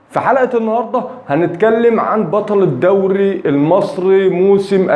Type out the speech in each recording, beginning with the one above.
في حلقة النهاردة هنتكلم عن بطل الدوري المصري موسم 2024-2025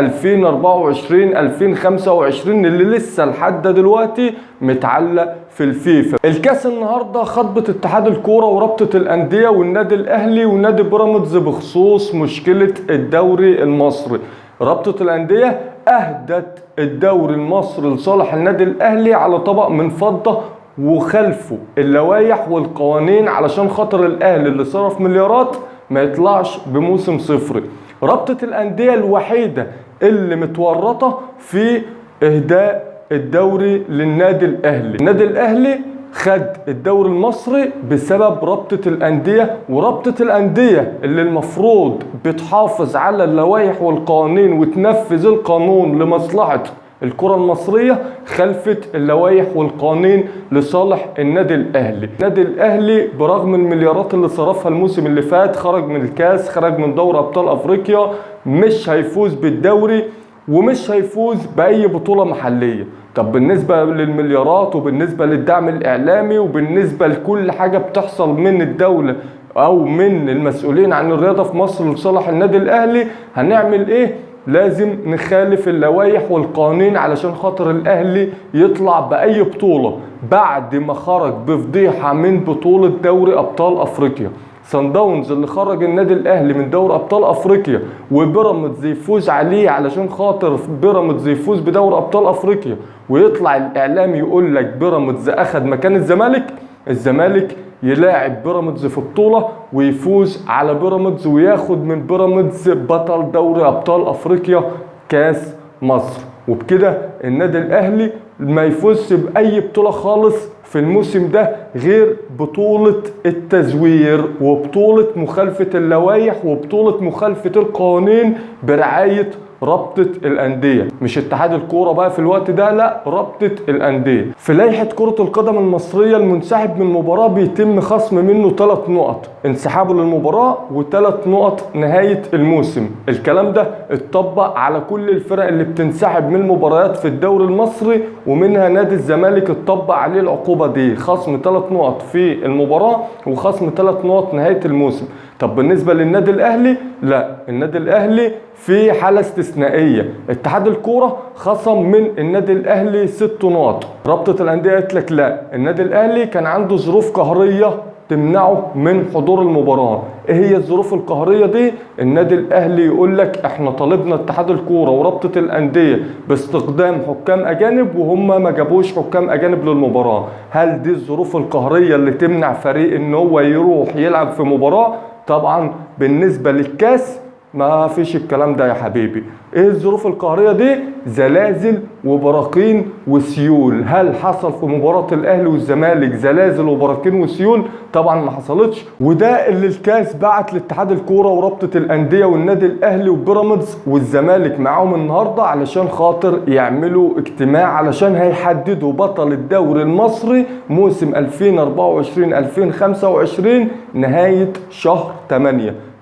اللي لسه لحد دلوقتي متعلق في الفيفا. الكاس النهاردة خطبة اتحاد الكورة ورابطة الأندية والنادي الأهلي ونادي بيراميدز بخصوص مشكلة الدوري المصري. رابطة الأندية أهدت الدوري المصري لصالح النادي الأهلي على طبق من فضة، وخلفوا اللوائح والقوانين علشان خاطر الاهلي اللي صرف مليارات ما يطلعش بموسم صفري. رابطة الاندية الوحيدة اللي متورطة في اهداء الدوري للنادي الاهلي. النادي الاهلي خد الدوري المصري بسبب رابطة الاندية، ورابطة الاندية اللي المفروض بتحافظ على اللوائح والقوانين وتنفذ القانون لمصلحة الكرة المصرية، خلفت اللوائح والقوانين لصالح النادي الأهلي. النادي الأهلي برغم المليارات اللي صرفها الموسم اللي فات خرج من الكاس، خرج من دوري أبطال أفريقيا، مش هيفوز بالدوري ومش هيفوز بأي بطولة محلية. طب بالنسبة للمليارات وبالنسبة للدعم الإعلامي وبالنسبة لكل حاجة بتحصل من الدولة أو من المسؤولين عن الرياضة في مصر لصالح النادي الأهلي، هنعمل إيه؟ لازم نخالف اللوائح والقوانين علشان خاطر الاهلي يطلع باي بطولة بعد ما خرج بفضيحة من بطولة دوري ابطال افريقيا. سان داونز اللي خرج النادي الاهلي من دوري ابطال افريقيا وبيراميدز يفوز عليه علشان خاطر بيراميدز يفوز بدوري ابطال افريقيا، ويطلع الاعلام يقول لك بيراميدز اخذ مكان الزمالك، الزمالك يلاعب بيراميدز في بطولة ويفوز على بيراميدز وياخد من بيراميدز بطل دوري ابطال افريقيا كاس مصر. وبكده النادي الاهلي ما يفوزش باي بطولة خالص في الموسم ده غير بطولة التزوير وبطولة مخالفة اللوائح وبطولة مخالفة القوانين برعاية رابطة الأندية، مش اتحاد الكورة بقى في الوقت ده، لا، رابطة الأندية. في لائحة كرة القدم المصرية المنسحب من المباراة بيتم خصم منه 3 نقط انسحابه للمباراة و3 نقط نهاية الموسم. الكلام ده اتطبق على كل الفرق اللي بتنسحب من المباريات في الدوري المصري، ومنها نادي الزمالك اتطبق عليه العقوبة دي، خصم 3 نقط في المباراة وخصم 3 نقط نهاية الموسم. طب بالنسبة للنادي الأهلي، لا، النادي الأهلي في حالة استثنائية، اتحاد الكورة خصم من النادي الأهلي 6 نقط. رابطة الأندية قالت لك لا، النادي الأهلي كان عنده ظروف قهرية تمنعه من حضور المباراة. ايه هي الظروف القهرية دي؟ النادي الأهلي يقول لك احنا طالبنا اتحاد الكورة ورابطة الأندية باستخدام حكام أجانب وهم ما جابوش حكام أجانب للمباراة. هل دي الظروف القهرية اللي تمنع فريق ان هو يروح يلعب في مباراة؟ طبعا بالنسبة للكاس ما فيش الكلام ده يا حبيبي. ايه الظروف القهرية دي؟ زلازل وبراكين وسيول. هل حصل في مباراة الاهلي والزمالك زلازل وبراكين وسيول؟ طبعا ما حصلتش. وده اللي الكاس بعت لاتحاد الكورة ورابطة الاندية والنادي الاهلي وبيراميدز والزمالك معاهم النهاردة علشان خاطر يعملوا اجتماع علشان هيحددوا بطل الدوري المصري موسم 2024-2025 نهاية شهر 8،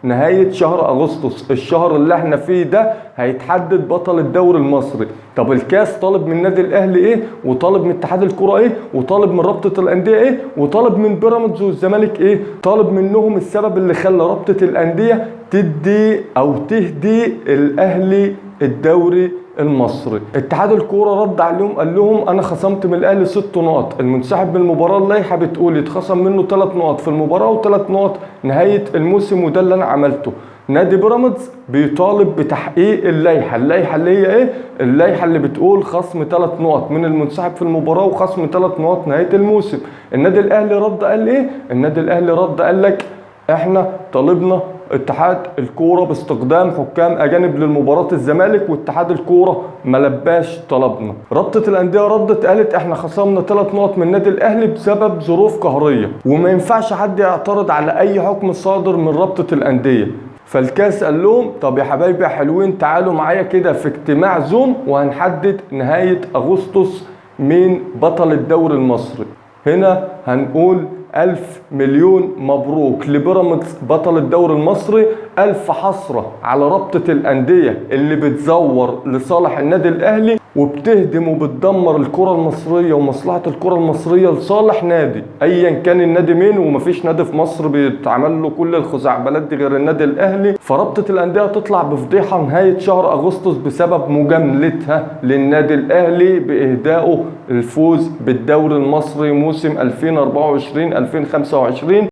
نهاية شهر أغسطس، الشهر اللي احنا فيه ده هيتحدد بطل الدوري المصري. طب الكاس طالب من النادي الأهلي ايه؟ وطالب من اتحاد الكرة ايه؟ وطالب من رابطة الأندية ايه؟ وطالب من بيراميدز والزمالك ايه؟ طالب منهم السبب اللي خلى رابطة الأندية تدي أو تهدي الأهلي الدوري المصري. اتحاد الكورة رد عليهم قال لهم انا خصمت من الاهلي 6 نقط، المنسحب من المباراة اللائحة بتقول يتخصم منه 3 نقط في المباراة و3 نقط نهاية الموسم، وده اللي انا عملته. نادي بيراميدز بيطالب بتحقيق اللائحة، اللائحة اللي هي ايه؟ اللائحة اللي بتقول خصم 3 نقط من المنسحب في المباراة وخصم 3 نقط نهاية الموسم. النادي الاهلي رد قال ايه؟ النادي الاهلي رد قال لك احنا طالبنا اتحاد الكورة باستخدام حكام اجانب للمباراة الزمالك، واتحاد الكورة ما لباش طلبنا. رابطه الاندية ردت قالت احنا خصمنا 3 نقط من النادي الاهلي بسبب ظروف قهريه، وما ينفعش حد يعترض على اي حكم صادر من رابطه الاندية. فالكاس قال لهم طب يا حبايبي يا حلوين تعالوا معايا كده في اجتماع زوم وهنحدد نهاية اغسطس مين بطل الدوري المصري. هنا هنقول 1000 مليون مبروك لبيراميدز بطل الدوري المصري، الف حسرة على رابطه الاندية اللي بتزور لصالح النادي الاهلي وبتهدم وبتدمر الكره المصرية ومصلحه الكره المصرية لصالح نادي ايا كان النادي مين. ومفيش نادي في مصر بيتعمل له كل الخزعبلات دي غير النادي الاهلي. فرابطه الاندية تطلع بفضيحه نهاية شهر اغسطس بسبب مجاملتها للنادي الاهلي باهدائه الفوز بالدوري المصري موسم 2024 2025.